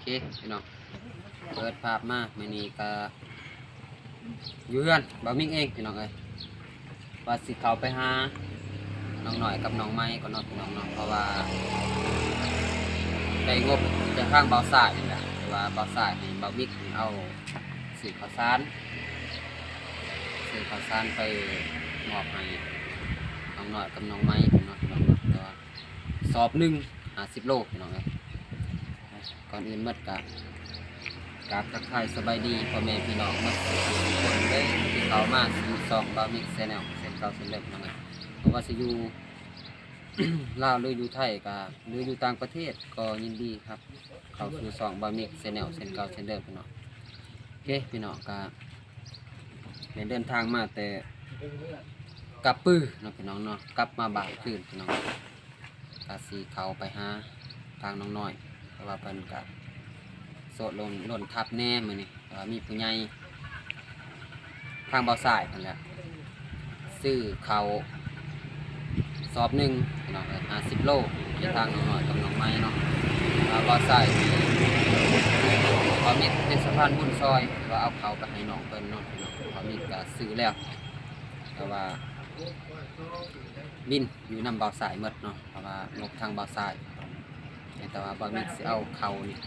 ເຄ ພີ່ນ້ອງ ເປີດພາບມາ ມື້ນີ້ກະຢູ່ເຮືອນບ່າວມິກເອງ ພີ່ນ້ອງເອີຍ. ວ່າຊິເຂົ້າໄປຫານ້ອງນ້ອຍກັບນ້ອງໄມ້ກ່ອນເນາະ ພີ່ນ້ອງເນາະ ເພາະວ່າໄດ້ງົບຈາກທາງບ່າວຊາຍນີ້ແຫຼະ ທີ່ວ່າບ່າວຊາຍໃຫ້ບ່າວມິກນີ້ເອົາ ຊື້ເຂົ້າສານ ຊື້ເຂົ້າສານໄປມອບໃຫ້ນ້ອງນ້ອຍກັບນ້ອງໄມ້ເນາະ ພີ່ນ້ອງເນາະ ແຕ່ວ່າສອບໜຶ່ງ ຫ້າສິບໂລ ພີ່ນ້ອງເອີຍ. ກ່ອນອື່ນໝົດກະ ກາບທັກທາຍສະບາຍດີພໍ່ແມ່ພີ່ນ້ອງໝົດທຸກຄົນເດີ ທີ່ເຂົ້າມາສູ່ຊ່ອງບ່າວມິກແຊນແນວ ເຊັ່ນເກົ່າເຊັ່ນເດີມ ພີ່ນ້ອງເອີຍ. ບໍ່ວ່າຊິຢູ່ລາວ ຫຼືຢູ່ໄທກະ ຫຼືຢູ່ຕ່າງປະເທດ ກໍຍິນດີຮັບເຂົ້າສູ່ຊ່ອງບ່າວມິກແຊນແນວ ເຊັ່ນເກົ່າເຊັ່ນເດີມ ພີ່ນ້ອງ. ໂອເຄ ພີ່ນ້ອງ ກະໄດ້ເດີນທາງມາແຕ່ກະປືເນາະ ພີ່ນ້ອງເນາະ ກັບມາບ້ານຄືນ ພີ່ນ້ອງ. ກະຊິເຂົ້າໄປຫາທາງນ້ອງນ້ອຍ ເພາະວ່າເພິ່ນກະໂສດລົນ ລົນທັບແດ່ມື້ນີ້ ເພາະວ່າມີຜູ້ໃຫຍ່ທາງບ່າວຊາຍເພິ່ນແຫຼະ ຊື້ເຂົ້າສອບໜຶ່ງ ພີ່ນ້ອງເອີຍ ຫ້າສິບໂລ ໃຫ້ທາງນ້ອງນ້ອຍກັບນ້ອງໄມ້ເນາະ. ແລ້ວບ່າວຊາຍ ບ່າວມິກເປັນສະພານບຸນຊ່ອຍ ວ່າເອົາເຂົ້າໄປໃຫ້ນ້ອງເພິ່ນເນາະ ພີ່ນ້ອງ. ບ່າວມິກກະຊື້ແລ້ວ ແຕ່ວ່າບິນຢູ່ນຳບ່າວຊາຍໝົດເນາະ ເພາະວ່າງົບທາງບ່າວຊາຍ ແຕ່ວ່າບ່າວມິກຊິເອົາເຂົ້ານີ້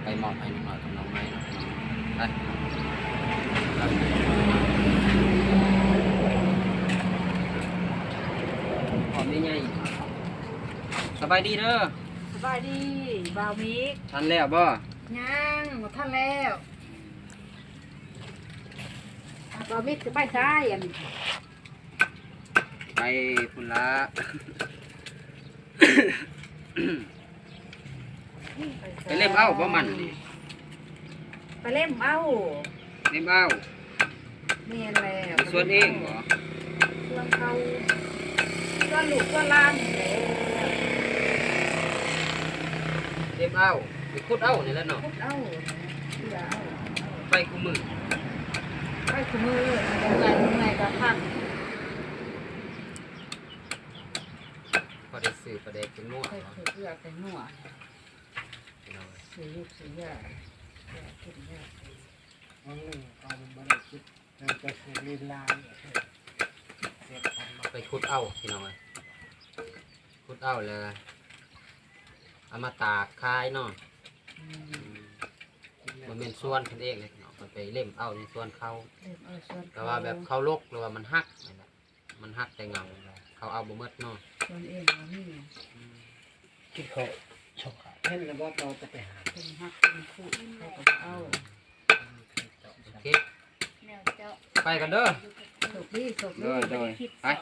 ໄປມອບໃຫ້ນ້ອງນ້ອຍກັບນ້ອງໄມ້ເນາະ ໄປ ພໍ່ແມ່ໃຫຍ່ ສະບາຍດີເດີ. ສະບາຍດີບ່າວມິກ. ທັນແລ້ວບໍ່? ຍັງບໍ່ທັນແລ້ວ. ບ່າວມິກຊິໄປໃສ? ອັນ ໄປພຸ້ນລະ ໄປເລັມເອົາບໍ່ມັນນີ້? ໄປເລັມເອົາ. ເລັມເອົາ? ແມ່ນແລ້ວ. ຢູ່ສວນເອງບໍ່? ສວນເຂົາ ສວນລູກສວນຫຼານນີ້ແຫຼະ. ເລັມເອົາ ໄປຂຸດເອົານີ້ແຫຼະເນາະ. ຂຸດເອົາ ເຫຼືອເອົາ ໄປຄູ່ມື້ ໄປຄູ່ມື້ ເມື່ອຍ ເມື່ອຍກໍພັກ. ພໍໄດ້ຊື້ປາແດກກັບນົວ ໄດ້ຊື້ເກືອກັບນົວ ຊື້ຢູ່ຊື້ຢາ ຢາກິນຢາ ວັນໜຶ່ງເຂົາບໍ່ໄດ້ກິນ ມັນຈະຊື້ຫຼິ້ນຫຼາຍ ໄປຂຸດເອົາ ພີ່ນ້ອງເອີຍ ຂຸດເອົາແລ້ວເອົາມາຕາກຂາຍເນາະ. ອືມ ບໍ່ແມ່ນສວນເພິ່ນເອງເດ້ ເພິ່ນໄປເລັມເອົາໃນສວນເຂົາ ເລັມເອົາສວນເຂົາ ແຕ່ວ່າແບບເຂົາລົກ ຫຼືວ່າມັນຫັກນັ້ນແຫຼະ ມັນຫັກແຕ່ເຫງົາ ເຂົາເອົາບໍ່ໝົດເນາະ ສວນເອງກໍມີ. ອືມ ກິນເຂົ້າສອງຄາບ ເຫັນແລ້ວບໍ່ ເຮົາຈະໄປຫາ ເປັນຫັກເປັນຄູ ເຂົາກໍເອົາ. ໂອເຄ ໄປກັນເດີ ໂຊກດີ ໂຊກດີ ໂດຍ ໂດຍ ໄປ ເ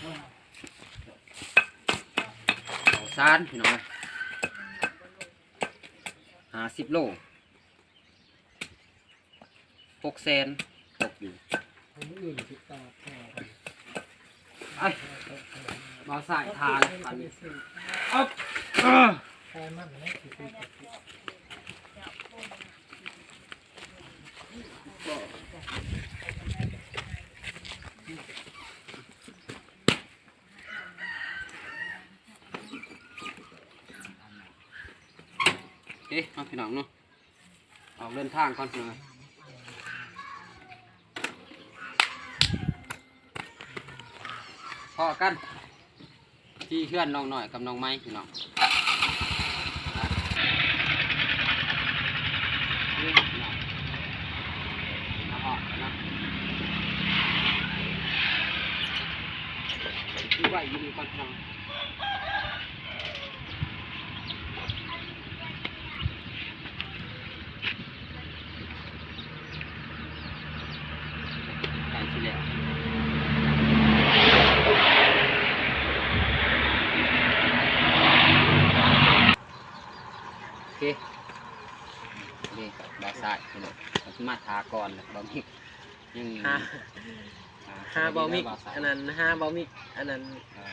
ຂົ້າສານ ພີ່ນ້ອງເອີຍ ຫ້າສິບໂລ ຫົກແສນຕົກຢູ່. ມື້ອື່ນຊິຕໍ່ຕໍ່ກັນ ໄປ ມາໃສ່ທານ ອັນນີ້ ອັບ ເອີ ເອີ ມາພີ່ນ້ອງເນາະ ອອກເດີນທາງກ່ອນ ພີ່ນ້ອງ ພໍ້ກັນທີ່ເຮືອນນ້ອງນ້ອຍກັບນ້ອງໄມ້ ພີ່ນ້ອງ ມາຮອດແລ້ວເນາະ ຄືໄວ້ຢູ່ນີ້ກ່ອນ ພີ່ນ້ອງ. ໃກ້ຊິແລ້ວ ໂອເຄ ນີ້ບ່າວຊາຍ ພີ່ນ້ອງ ມາຖ້າກ່ອນແຫຼະ ບ່າວມິກ ຍັງ ຫາ ຫາ ຫາບ່າວມິກ ອັນນັ້ນ ຫາບ່າວມິກ ອັນນັ້ນ ເອີ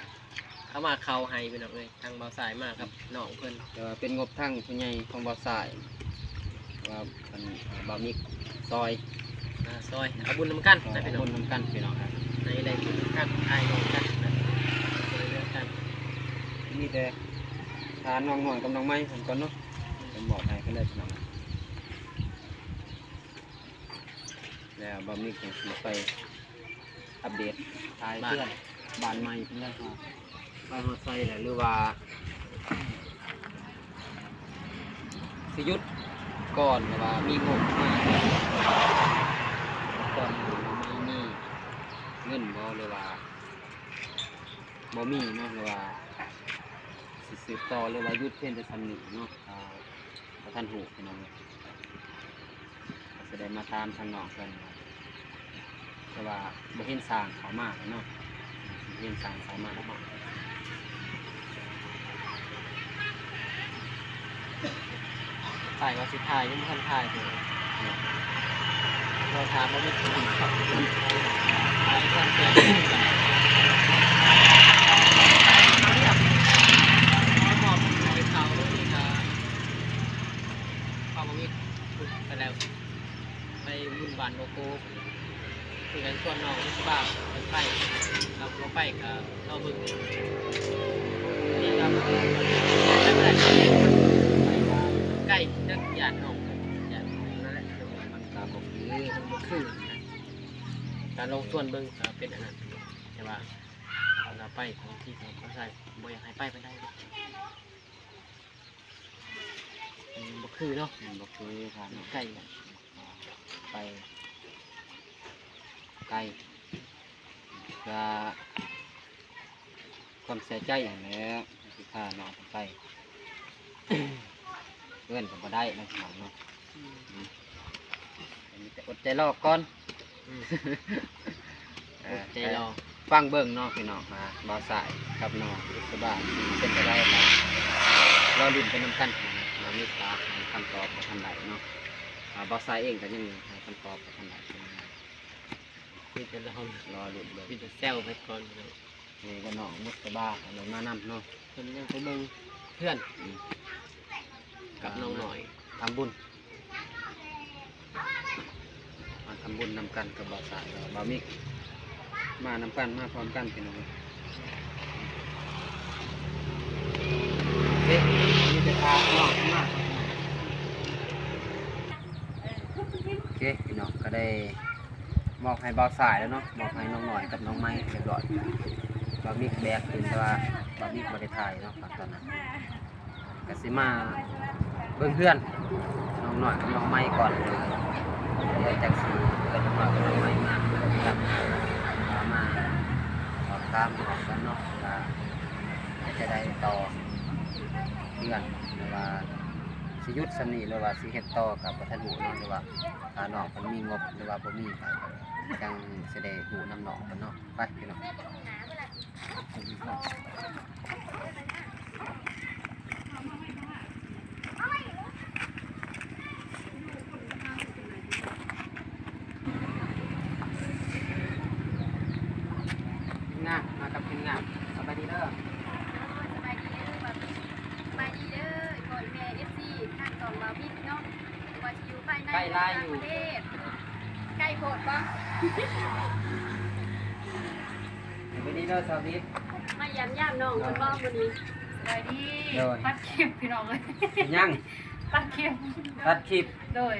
ເອົາມາເຂົ້າໃຫ້ ພີ່ນ້ອງເອີຍ ທາງບ່າວຊາຍມາກັບນ້ອງເພິ່ນ ແຕ່ວ່າເປັນງົບທາງຜູ້ໃຫຍ່ຂອງບ່າວຊາຍ ວ່າເພິ່ນ ບ່າວມິກຊ່ອຍ ອ່າ ຊ່ອຍເອົາບຸນນຳກັນ ເອີ ນະ ພີ່ນ້ອງ ເອົາບຸນນຳກັນ ພີ່ນ້ອງ ໃຫ້ໄດ້ບຸນນຳກັນ ອ້າຍນ້ອງກັນນະ ຊ່ອຍເຫຼືອກັນ ມີແຕ່ ທ ານ້ອງນ້ອຍກັບນ້ອງໃໝ່ເພິ່ນກ່ອນເນາະ ເພິ່ນບອກໃຫ້ເພິ່ນໄດ້ພີ່ນ້ອງ ແລ້ວບ່າວມິກຈັ່ງຊິໄປອັບເດດຖ່າຍເຮືອນບ້ານໃໝ່ເພິ່ນໄດ້ ໄປຮອດໃສແລ້ວ ຫຼືວ່າຊິຢຸດກ່ອນ ຫຼືວ່າມີງົບມາກ່ອນ ຫຼືວ່າມີເງິນບໍ່ ຫຼືວ່າບໍ່ມີເນາະ ຫຼືວ່າຊິສືບຕໍ່ ຫຼືວ່າຢຸດພຽງແຕ່ສ່ຳນີ້ເນາະ ອ່າ ບໍ່ທັນຮູ້ພີ່ນ້ອງເອີຍ ກໍຊິໄດ້ມາຖາມທາງນ້ອງເພິ່ນ ແຕ່ວ່າບໍ່ເຫັນຊ່າງເຂົ້າມາເນາະ ບໍ່ເຫັນຊ່າງເຂົ້າມາເນາະ ຖ່າຍວ່າຊິຖ່າຍ ຍັງບໍ່ທັນຖ່າຍເທື່ອ ລໍຖ້າບໍ່ມີຄົນເຂົ້າ ມອບໃຫ້ເຂົາ ນີ້ກະ ເຂົາບໍ່ມີໄປແລ້ວ ໄປບຸນບ້ານບໍ່ໂກ ຄືກັນ ຊວນນ້ອງ ໄປ ໄປ ເຮົາບໍ່ໄປກະ ເຮົາເບິ່ງ ນີ້ກະ ໄປບໍ່ໄດ້ ໄກ ຈັກຢ້ານນ້ອງ ຢ້ານນ້ອງນັ້ນແຫຼະ ມັນກະບໍ່ຄື ມັນບໍ່ຄືນະ ກະລອງຊວນເບິ່ງ ກະເປັນອັນນັ້ນ ແຕ່ວ່າ ເຮົາກະໄປຂອງທີ່ເຂົາໃຊ້ ບໍ່ຢາກໃຫ້ໄປປານໃດ ມັນບໍ່ຄືເນາະ ມັນບໍ່ຄື ມັນບໍ່ຄື ມັນໄກ ໄປໄກ ກະຄວາມເສຍໃຈຫັ້ນແຫຼະ ຊິພານ້ອງເພິ່ນໄປ ເອີ້ນກໍບໍ່ໄດ້ນະພີ່ນ້ອງເນາະ ອືມ ມີແຕ່ອົດໃຈລໍກ່ອນ ອືມ ເອີ ອົດໃຈລໍ ຟັງເບິ່ງເນາະພີ່ນ້ອງ ວ່າບ່າວຊາຍກັບນ້ອງບຸດສະບາຊິເປັນຈັ່ງໃດ ລໍລຸ້ນໄປນຳກັນ ເນາະ ມີສາໃຫ້ຄຳຕອບບໍ່ທັນໄດ້ເນາະ ອ່າ ບ່າວຊາຍເອງກໍຍັງໃຫ້ຄຳຕອບບໍ່ທັນໄດ້ ມີແຕ່ລໍລຸ້ນເບິ່ງ ມີແຕ່ແຊວໄປກ່ອນເນາະ ນີ້ກໍນ້ອງບຸດສະບາກໍໄດ້ມານຳເນາະ ເພິ່ນຍັງໄປເບິ່ງເຮືອນ ອືມ ກັບນ້ອງນ້ອຍ ທຳບຸນ ມາທຳບຸນນຳກັນກັບບ່າວສາຍ ແລ້ວບ່າວມິກ ມານຳກັນ ມາພ້ອມກັນພີ່ນ້ອງ ເອີ ມີແຕ່ພານ້ອງມາ ໂອເຄ ພີ່ນ້ອງ ກໍໄດ້ມອບໃຫ້ບ່າວສາຍແລ້ວເນາະ ມອບໃຫ້ນ້ອງນ້ອຍກັບນ້ອງໃໝ່ຮຽບຮ້ອຍ ບ່າວມິກແບກຂຶ້ນ ແຕ່ວ່າບ່າວມິກບໍ່ໄດ້ຖ່າຍເນາະ ຕອນນັ້ນ ກະຊິມາເບິ່ງເຮືອນນ້ອງນ້ອຍກັບນ້ອງໃໝ່ກ່ອນ ດຽວຈັກຊິເອີ້ນນ້ອງນ້ອຍກັບນ້ອງໃໝ່ມາເບິ່ງເຮືອນ ມາສອບຖາມນ້ອງກັນເນາະ ວ່າຈະໄດ້ຕໍ່ເຮືອນ ຫຼືວ່າຊິຢຸດສ່ຳນີ້ ຫຼືວ່າຊິເຮັດຕໍ່ ກະບໍ່ທັນຮູ້ເນາະ ຫຼືວ່າຖ້ານ້ອງເພິ່ນມີງົບ ຫຼືວ່າບໍ່ມີ ກະຈັ່ງຊິໄດ້ຮູ້ນຳນ້ອງເພິ່ນເນາະ ໄປພີ່ນ້ອງ. ທີມງານ ມາກັບທີມງານ ສະບາຍດີເດີ ສະບາຍດີເດີ ສະບາຍດີເດີ ພໍ່ແມ່ເອັຟຊີ ທາງຊ່ອງບ່າວມິກເນາະ ບໍ່ວ່າຊິຢູ່ພາຍໃນ ໃກ້ຫຼາຍຢູ່ ຕ່າງປະເທດ ໃກ້ໂພດບໍ່? ສະບາຍດີເດີສາວບິດ ມາຢ້ຽມຢາມນ້ອງເພິ່ນບໍ່ມື້ນີ້? ສະບາຍດີ ໂດຍ ຕັດຄລິບພີ່ນ້ອງເອີຍ ຍັງ ຕັດຄລິບ ຕັດຄລິບ ໂດຍ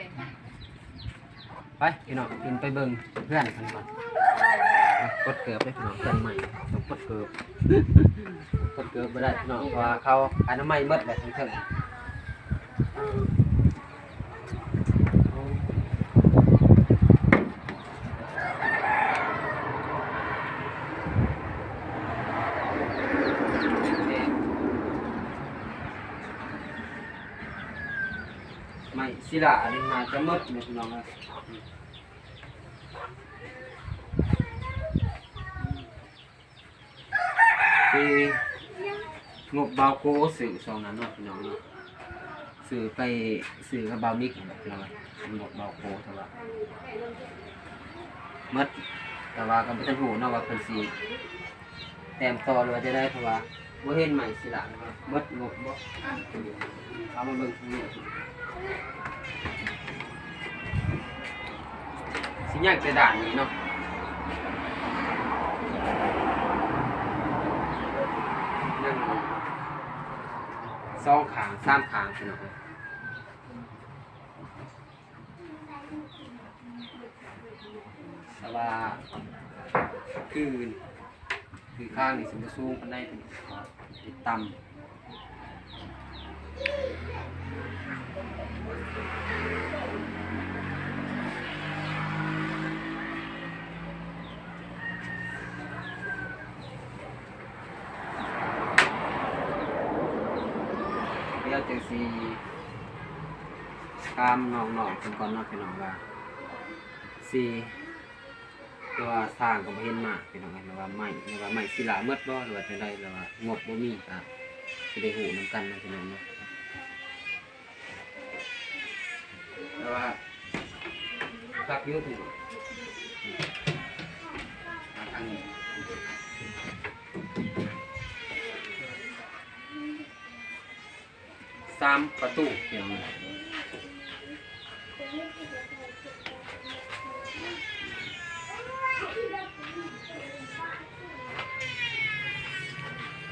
ໄປພີ່ນ້ອງ ຂຶ້ນໄປເບິ່ງເຮືອນກັນກ່ອນ ກົດເກີບເດ້ພີ່ນ້ອງ ເຮືອນໃໝ່ ຕ້ອງກົດເກີບ ກົດເກີບບໍ່ໄດ້ພີ່ນ້ອງ ເພາະວ່າເຂົາອະນາໄມໝົດແຫຼະ ເທິງໆ. ໄມ້ສີລາອັນນີ້ໜ້າຈະໝົດແມ່ນພີ່ນ້ອງເອີຍ ຄືງົບບ່າວໂກຊື້ຊ່ວງນັ້ນເນາະພີ່ນ້ອງເນາະ ຊື້ໄປ ຊື້ກັບບ່າວມິກຫັ້ນແຫຼະພີ່ນ້ອງເອີຍ ງົບບ່າວໂກ ແຕ່ວ່າໝົດ ແຕ່ວ່າກໍບໍ່ທັນຮູ້ເນາະວ່າເພິ່ນຊິແຕ້ມຕໍ່ ຫຼືວ່າຈັ່ງໃດ ເພາະວ່າບໍ່ເຫັນໄມ້ສີລາ ໝົດງົບບໍ່ ເອົາມາເບິ່ງທາງນີ້ ຊິຍັງແຕ່ດ້ານນີ້ເນາະ ຍັງ ເ ສອງຂ້າງສາມຂ້າງ ພີ່ນ້ອງເອີຍ. ແຕ່ວ່າຄື ຄືຂ້າງນີ້ຊິບໍ່ສູງປານໃດ ເປັນ ເປັນຕ່ຳ. ດຽວຈັ່ງຊິຖາມນ້ອງໆເພິ່ນກ່ອນເນາະ ພີ່ນ້ອງ ວ່າຊິ ແຕ່ວ່າຊ່າງກໍບໍ່ເຫັນມາ ພີ່ນ້ອງເອີຍ ວ່າໄມ້ ວ່າໄມ້ສິລາໝົດບໍ່ ຫຼືວ່າຈັ່ງໃດ ຫຼືວ່າງົບບໍ່ມີ ກໍຊິໄດ້ຮູ້ນຳກັນເນາະ ພີ່ນ້ອງເນາະ. ແຕ່ວ່າຄັກຢູ່ ພີ່ນ້ອງ ມາທາງນີ້ ສາມປະຕູ ພີ່ນ້ອງ.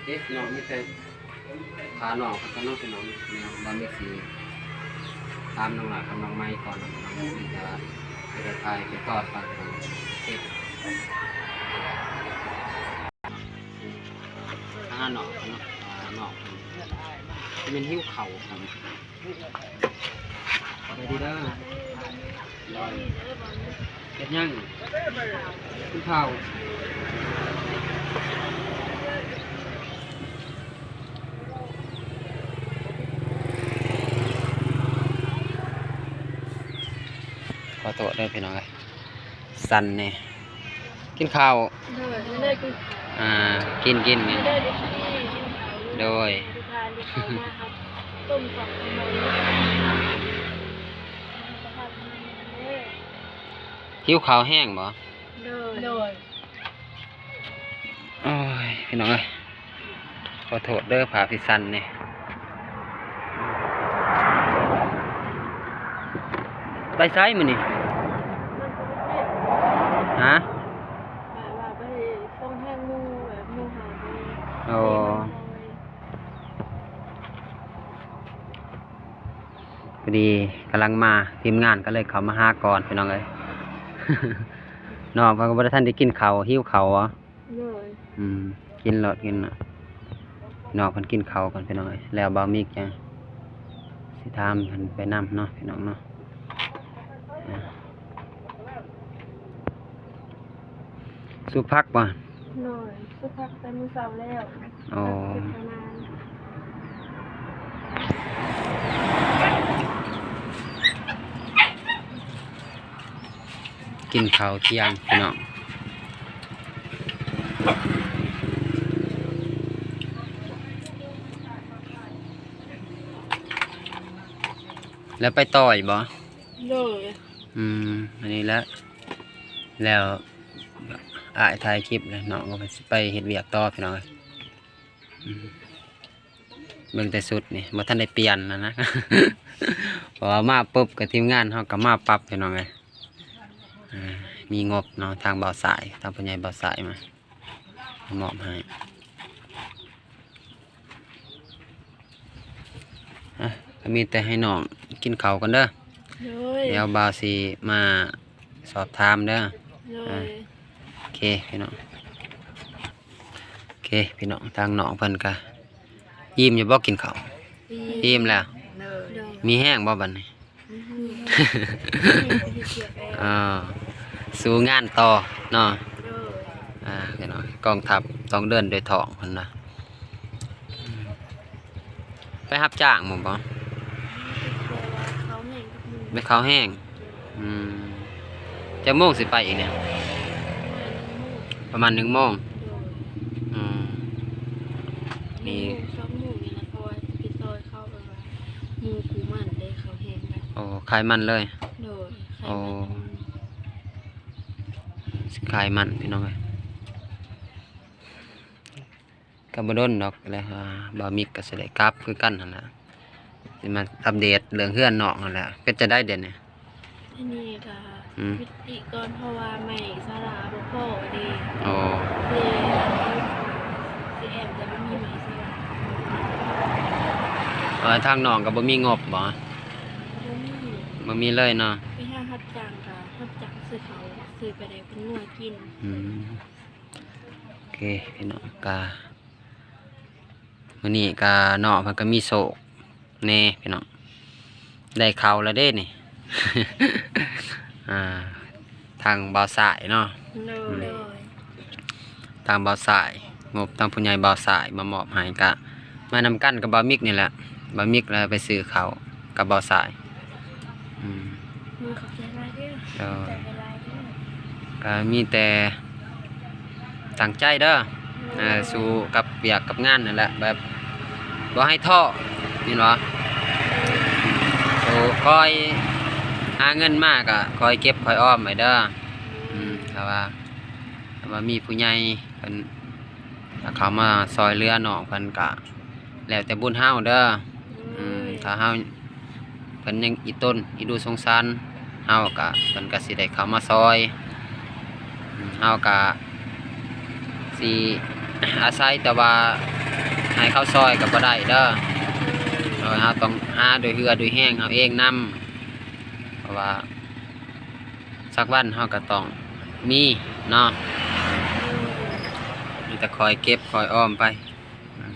ເອີ ພີ່ນ້ອງ ມີແຕ່ ຖ້ານ້ອງເພິ່ນກ່ອນເນາະ ພີ່ນ້ອງ. ແນວ ບ່າວມິກຊິຖາມນ້ອງຫຼ້າກັບນ້ອງໄມກ່ອນເນາະ ພີ່ນ້ອງ. ມີແຕ່ວ່າຈະໄດ້ຖ່າຍເກັບຕອນໄປ ພີ່ນ້ອງ. ໂອເຄ ຫານ້ອງເນາະ ຫານ້ອງ ແມ່ນຫິວເຂົ້າ. ສະບາຍດີເດີ. ເຮັດຫຍັງ? ກິນເຂົ້າ. ຂໍໂທດເດີພີ່ນ້ອງເອີຍ ສັ່ນແດ່. ກິນເຂົ້າ. ໂດຍ ເລີຍກິນ ອ່າ ກິນ ກິນ ກິນ ເລີຍກິນ ໂດຍ ທຸກທ່ານທີ່ເຂົ້າມາຮັບຊົມຊ່ອງຂອງເຮົາເດີ. ຫິວເຂົ້າແຮງບໍ່? ໂດຍ ໂດຍ. ໂອ້ຍ ພີ່ນ້ອງເອີຍ ຂໍໂທດເດີ ພາພິສັນນີ້. ໄປໃສມື້ນີ້? ຮະ? ແບບວ່າໄປສົ່ງແຮງໝູ່ ແບບໝູ່ຫາໄປ. ໂອ້ ພໍດີກຳລັງມາ ທີມງານກໍເລີຍເຂົ້າມາຫາກ່ອນ ພີ່ນ້ອງເອີຍ. ນ້ອງເພິ່ນກໍບໍ່ໄດ້ທັນໄດ້ກິນເຂົ້າ ຫິວເຂົ້າບໍ? ໂດຍ ອືມ ກິນໂລດ ກິນໂລດ. ນ້ອງເພິ່ນກິນເຂົ້າກ່ອນ ພີ່ນ້ອງເອີຍ ແລ້ວບ່າວມິກຈັ່ງຊິຖາມເພິ່ນໄປນຳເນາະ ພີ່ນ້ອງເນາະ. ອ່າ ສຸກຜັກບໍ່? ໂດຍ ສຸກຜັກແຕ່ມື້ເຊົ້າແລ້ວ. ອໍ ກິນເຂົ້າທ່ຽງ ພີ່ນ້ອງ ແລ້ວໄປຕໍ່ອີກບໍ່? ໂດຍ ອືມ ອັນນີ້ແຫຼະ ແລ້ວອ້າຍຖ່າຍຄລິບແລ້ວ ນ້ອງກໍຊິໄປເຮັດວຽກຕໍ່ ພີ່ນ້ອງເອີຍ. ອືມ ເບິ່ງແຕ່ຊຸດນີ້ ບໍ່ທັນໄດ້ປ່ຽນນະນະ ເພາະວ່າມາປຸບກໍທີມງານເຮົາກໍມາປັບ ພີ່ນ້ອງເອີຍ. ເອີ ມີງົບເນາະ ທາງບ່າວສາຍ ທາງຜູ້ໃຫຍ່ບ່າວສາຍມາ ມາມອບໃຫ້. ອ່ະ ກໍມີແຕ່ໃຫ້ນ້ອງກິນເຂົ້າກ່ອນເດີ. ໂດຍ ດຽວບ່າວຊິມາສອບຖາມເດີ. ໂດຍ ອ່ະ ໂອເຄພີ່ນ້ອງ ໂອເຄພີ່ນ້ອງ ທາງນ້ອງເພິ່ນກະອີ່ມຢູ່ບໍ່ ກິນເຂົ້າ? ອີ່ມ ອີ່ມແລ້ວ. ໂດຍ ໂດຍ ມີແຮງບໍ່ບັດນີ້? ອືຮຶ ອ່າ ສູ້ງານຕໍ່ເນາະ. ໂດຍ ອ່າ ພີ່ນ້ອງ ກອງທັບຕ້ອງເດີນດ້ວຍທ້ອງເພິ່ນວ່າ. ໄປຮັບຈ້າງບໍ່? ແບບວ່າເຂົ້າແຫ້ງກັບໝູ່ ໄປເຂົ້າແຫ້ງ. ອືມ ຈັກໂມງຊິໄປອີກນີ້? ປະມານໜຶ່ງໂມງ. ໂດຍ ອືມ ໜຶ່ງໂມງ ສອງໂມງນີ້ແຫຼະ ເພາະວ່າຊິໄປຊ່ອຍເຂົາ ແບບວ່າໝູ່ປູມັນເດ້ ເຂົ້າແຫ້ງແບບ. ໂອ້ ຂາຍມັນເລີຍ. ໂດຍ ຂາຍມັນ. ໂອ້ ຊິຂາຍມັນ ພີ່ນ້ອງເອີຍ. ກໍບໍ່ດົນດອກແຫຼະ ອ່າ ບ່າວມິກກໍຊິໄດ້ກັບຄືກັນຫັ້ນແຫຼະ ຊິມາອັບເດດເລື່ອງເຮືອນນ້ອງຫັ້ນແຫຼະ. ເປັນຈັ່ງໃດດຽວນີ້? ອັນນີ້ກໍ ອືມ ຍຸຕິກ່ອນ ເພາະວ່າໄມ້ສາລາບໍ່ພໍເດ້. ໂອ້ ເດ້ ຊິແອມແຕ່ບໍ່ມີໄມ້ສາລາ. ວ່າທາງນ້ອງກໍບໍ່ມີງົບບໍ່? ບໍ່ມີ ບໍ່ມີເລີຍເນາະ. ໄປຫາຮັບຈ້າງກໍຮັບຈ້າງຊື້ເຂົ້າ ຊື້ໄປໄດ້ເປັນງົວກິນ. ອືມ ໂອເຄ ພີ່ນ້ອງ ກະ ມື້ນີ້ກະນ້ອງເພິ່ນກະມີໂຊກແດ່ພີ່ນ້ອງ ໄດ້ເຂົ້າແລ້ວເດ້ນີ້ ອ່າ ທາງບ່າວຊາຍເນາະ. ໂດຍ ອືມ ໂດຍ ທາງບ່າວຊາຍ ງົບທາງຜູ້ໃຫຍ່ບ່າວຊາຍມາມອບໃຫ້ ກະມານຳກັນກັບບ່າວມິກນີ້ແຫຼະ. ບ່າວມິກລະໄປຊື້ເຂົ້າກັບບ່າວຊາຍ. ອືມ ໂດຍ ຂອບໃຈຫຼາຍເດີ. ໂດຍ ຂອບໃຈຫຼາຍເດີ. ກະມີແຕ່ຕັ້ງໃຈເດີ ໂດຍ ເອີ ສູ້ກັບວຽກກັບງານນັ້ນແຫຼະ ແບບບໍ່ໃຫ້ທໍ້ ແມ່ນບໍ່? ໂດຍ ຄອຍຫາເງິນມາກະຄອຍເກັບຄອຍອອມໄວ້ເດີ. ໂດຍ ອືມ ຖ້າວ່າ ຖ້າວ່າມີຜູ້ໃຫຍ່ເພິ່ນ ຖ້າເຂົ້າມາຊ່ອຍເຫຼືອນ້ອງເພິ່ນກະແລ້ວແຕ່ບຸນເຮົາເດີ. ອືມ ໂດຍ ຖ້າເຮົາ ເພິ່ນຍັງອີຕົນອີດູສົງສານເຮົາກະ ເພິ່ນກະຊິໄດ້ເຂົ້າມາຊ່ອຍ. ອືມ ເຮົາກະຊິອາໄສແຕ່ວ່າໃຫ້ເຂົາຊ່ອຍກະບໍ່ໄດ້ເດີ. ໂດຍ ເຮົາຕ້ອງຫາດ້ວຍເຫື່ອດ້ວຍແຮງເຮົາເອງນຳ ເພາະວ່າສັກວັນເຮົາກະຕ້ອງມີເນາະ. ໂດຍ ມີແຕ່ຄອຍເກັບຄອຍອອມໄປ. ອາ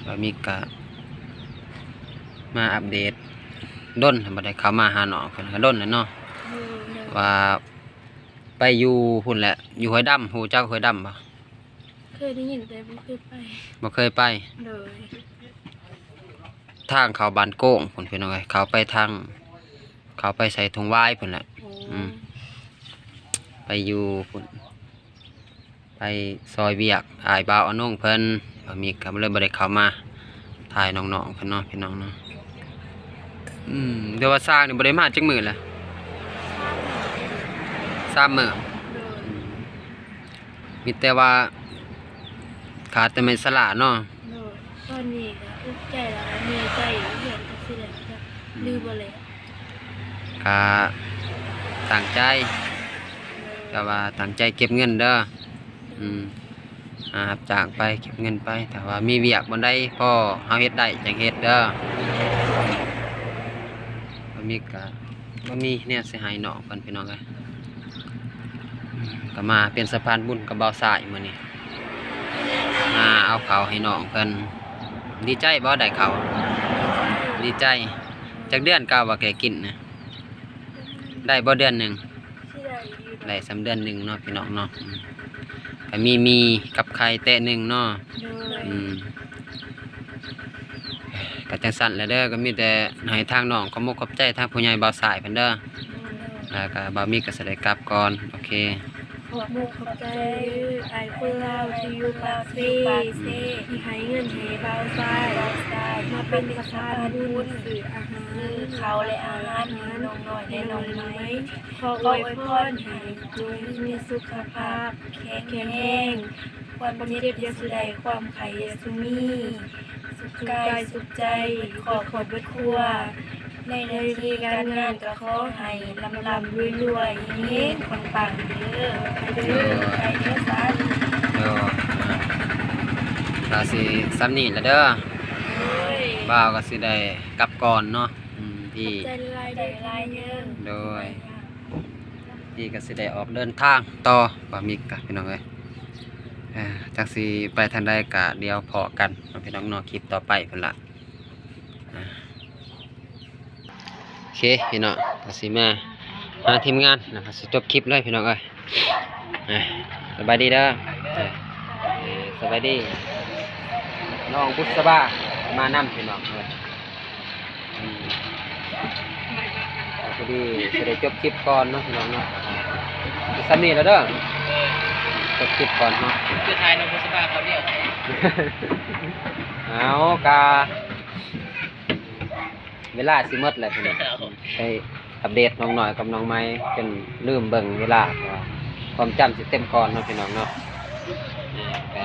ບ່າວມິກກະມາອັບເດດ ດົນບໍ່ໄດ້ເຂົ້າມາຫານ້ອງເພິ່ນ ກະດົນແລ້ວເນາະ. ໂດຍ ໂດຍ ວ່າໄປຢູ່ພຸ້ນແຫຼະ ຢູ່ຫ້ວຍດຳ ຮູ້ຈັກຫ້ວຍດຳບໍ່? ເຄີຍໄດ້ຍິນແຕ່ບໍ່ເຄີຍໄປ. ບໍ່ເຄີຍໄປ. ໂດຍ ທາງເຂົ້າບ້ານໂກງພຸ້ນ ພີ່ນ້ອງເອີຍ ເຂົ້າໄປທາງ ເຂົ້າໄປໃສ່ທົ່ງຫວາຍພຸ້ນແຫຼະ. ໂອ້ ອືມ ໄປຢູ່ພຸ້ນ ໄປຊ່ອຍວຽກອ້າຍບ່າວອານົງເພິ່ນ ບ່າວມິກກະເລີຍບໍ່ໄດ້ເຂົ້າມາຖ່າຍນ້ອງໆເພິ່ນເນາະ ພີ່ນ້ອງເນາະ. ອືມ ແຕ່ວ່າຊ່າງນີ້ບໍ່ໄດ້ມາຈັກມື້ແລ້ວ? ສາມມື້. ໂດຍ ອືມ ມີແຕ່ວ່າຂາດແຕ່ແມ່ນສະຫຼາເນາະ. ໂດຍ ຕອນນີ້ກະອຸກໃຈແລ້ວ ກະເມື່ອຍໃຈ ເຮັດຈັ່ງຊີ້ແຫຼະ ກະ ອືມ ຫຼືບໍ່ແລ້ວ ກະຕັ້ງໃຈ ໂດຍ ກະວ່າຕັ້ງໃຈເກັບເງິນເດີ. ໂດຍ ອືມ ຫາຮັບຈ້າງໄປ ເກັບເງິນໄປ ຖ້າວ່າມີວຽກບ່ອນໃດພໍເຮົາເຮັດໄດ້ຈັ່ງເຮັດເດີ. ບໍ່ມີກະ ບໍ່ມີແນວຊິໃຫ້ນ້ອງເພິ່ນ ພີ່ນ້ອງເອີຍ. ກະມາເປັນສະພານບຸນກັບບ່າວຊາຍມື້ນີ້ ມາເອົາເຂົ້າໃຫ້ນ້ອງເພິ່ນ. ດີໃຈບໍ່ໄດ້ເຂົ້າ? ດີໃຈ. ຈັກເດືອນກະວ່າແກກິນນະ? ໄດ້ບໍ່ເດືອນໜຶ່ງ? ຊິໄດ້ຢູ່ ໄດ້ສ່ຳເດືອນໜຶ່ງເນາະ ພີ່ນ້ອງເນາະ. ອືມ ກະມີໝີ່ກັບໄຂ່ແຕະໜຶ່ງເນາະ. ໂດຍ ອືມ ກະຈັ່ງຊັ້ນແຫຼະເດີ ກະມີແຕ່ໃຫ້ທາງນ້ອງຂອບມຸກຂອບໃຈທາງຜູ້ໃຫຍ່ບ່າວຊາຍເພິ່ນເດີ. ໂດຍ ແລ້ວກະບ່າວມິກກະຊິໄດ້ກັບກ່ອນ. ໂອເຄ ຂອບມຸກຂອບໃຈອ້າຍຄົນລາວທີ່ຢູ່ປາກເຊ ທີ່ໃຫ້ເງິນໃຫ້ບ່າວຊາຍ ມາເປັນສະພານບຸນ ຊື້ອາຫານ ຊື້ເຂົ້າ ແລະ ອາຫານໃຫ້ນ້ອງນ້ອຍ ແລະ ນ້ອງໃໝ່. ຂໍອວຍພອນໃຫ້ຈົ່ງມີສຸຂະພາບແຂງແຮງ, ຄວາມເຈັບຢ່າສູ່ໄດ້, ຄວາມໄຂ້ຢ່າສູ່ມີ, ສຸກກາຍສຸກໃຈ ເບິດຄອບຄົວເບິດຄົວ. ໃນໜ້າທີ່ການງານກໍຂໍໃຫ້ລ່ຳໆລວຍໆ ເຮັງໆປັງໆເດີ. ໂດຍ ໄປເດີສາ. ໂດຍ ກະຊິສ່ຳນີ້ລະເດີ. ໂດຍ ບ່າວກໍຊິໄດ້ກັບກ່ອນເນາະ. ອືມ ທີ່ ຂອບໃຈຫຼາຍໆເດີ. ໂດຍ ທີ່ກໍຊິໄດ້ອອກເດີນທາງຕໍ່ ບ່າວມິກກະ ພີ່ນ້ອງເອີຍ. ເອີ ຈັກຊິໄປທາງໃດກະດຽວພໍ້ກັນເນາະ ພີ່ນ້ອງເນາະ ຄລິບຕໍ່ໄປພຸ້ນລະ. ໂອເຄ ພີ່ນ້ອງ ກໍຊິມາຫາທີມງານນະ ກໍຊິຈົບຄລິບເລີຍ ພີ່ນ້ອງເອີຍ. ອ່າ ສະບາຍດີເດີ. ເອີ ສະບາຍດີ ນ້ອງບຸດສະບາມານຳ ພີ່ນ້ອງເອີຍ. ອືມ ພໍດີຊິໄດ້ຈົບຄລິບກ່ອນເນາະ ພີ່ນ້ອງເນາະ. ສ່ຳນີ້ລະເດີ ຈົບຄລິບກ່ອນເນາະ. ຄືຖ່າຍນ້ອງບຸດສະບາເຂົາດຽວ. ເອົາ ກະ ເວລາຊິໝົດແລ້ວພີ່ນ້ອງ ໄປອັບເດດນ້ອງນ້ອຍກັບນ້ອງໃໝ່ ຈົນລືມເບິ່ງເວລາ ເພາະວ່າຄວາມຈຳຊິເຕັມກ່ອນເນາະ ພີ່ນ້ອງເນາະ. ເອີ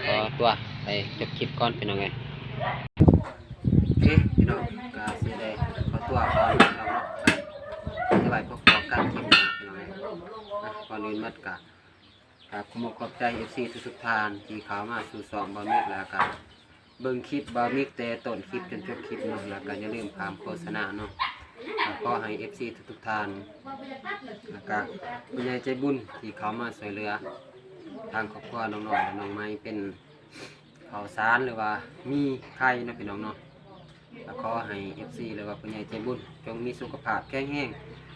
ກໍຂໍຕົວໄປຈົບຄລິບກ່ອນ ພີ່ນ້ອງເອີຍ. ໂອເຄ ພີ່ນ້ອງ ກໍຊິໄດ້ຂໍຕົວກ່ອນ ພີ່ນ້ອງເນາະ. ໄວ້ພົບພໍ້ກັນຄລິບໜ້າ ພີ່ນ້ອງເອີຍ. ອ່ະ ກ່ອນອື່ນໝົດກໍ ກະຂອບອົກຂອບໃຈເອັຟຊີທຸກໆທ່ານທີ່ເຂົ້າມາສູ່ຊ່ອງບ່າວມິກ ແລ້ວກະ ເບິ່ງຄລິບບ່າວມິກແຕ່ຕົ້ນຄລິບຈົນຈົບຄລິບເນາະ ແລ້ວກໍຢ່າລືມຂ້າມໂຄສະນາເນາະ. ກໍຂໍໃຫ້ເອັຟຊີທຸກໆທ່ານ ແລ້ວກໍຜູ້ໃຫຍ່ໃຈບຸນທີ່ເຂົ້າມາຊ່ວຍເຫຼືອທາງຄອບຄົວນ້ອງນ້ອຍ ແລະ ນ້ອງໃໝ່ ເປັນເຂົ້າສານ ຫຼືວ່າມີໄຂ່ເນາະ ພີ່ນ້ອງເນາະ. ກໍຂໍໃຫ້ເອັຟຊີ ຫຼືວ່າຜູ້ໃຫຍ່ໃຈບຸນ ຈົ່ງມີສຸຂະພາບແຂງແຮງ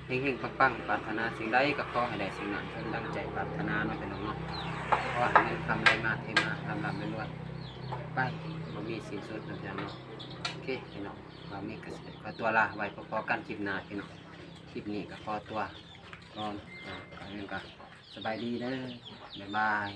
ເຮັງໆ ປັງໆ ປາດຖະໜາສິ່ງໃດກໍຂໍໃຫ້ໄດ້ສິ່ງນັ້ນ ສົມດັ່ງໃຈປາດຖະໜາເນາະ ພີ່ນ້ອງເນາະ. ຂໍໃຫ້ເງິນຄຳໄຫຼມາເທມາ ລ່ຳໆ ລວຍໆ ໄປ ບໍ່ມີສິ້ນສຸດເນາະ ພີ່ນ້ອງເນາະ. ໂອເຄ ພີ່ນ້ອງ ບ່າວມິກກໍຊິໄດ້ຂໍຕົວລາໄວ້ ພໍ້ກັນຄລິບໜ້າ ພີ່ນ້ອງ. ຄລິບນີ້ກໍຂໍຕົວກ່ອນ ອ່າ ກໍສະບາຍດີເດີ ບາຍບາຍ.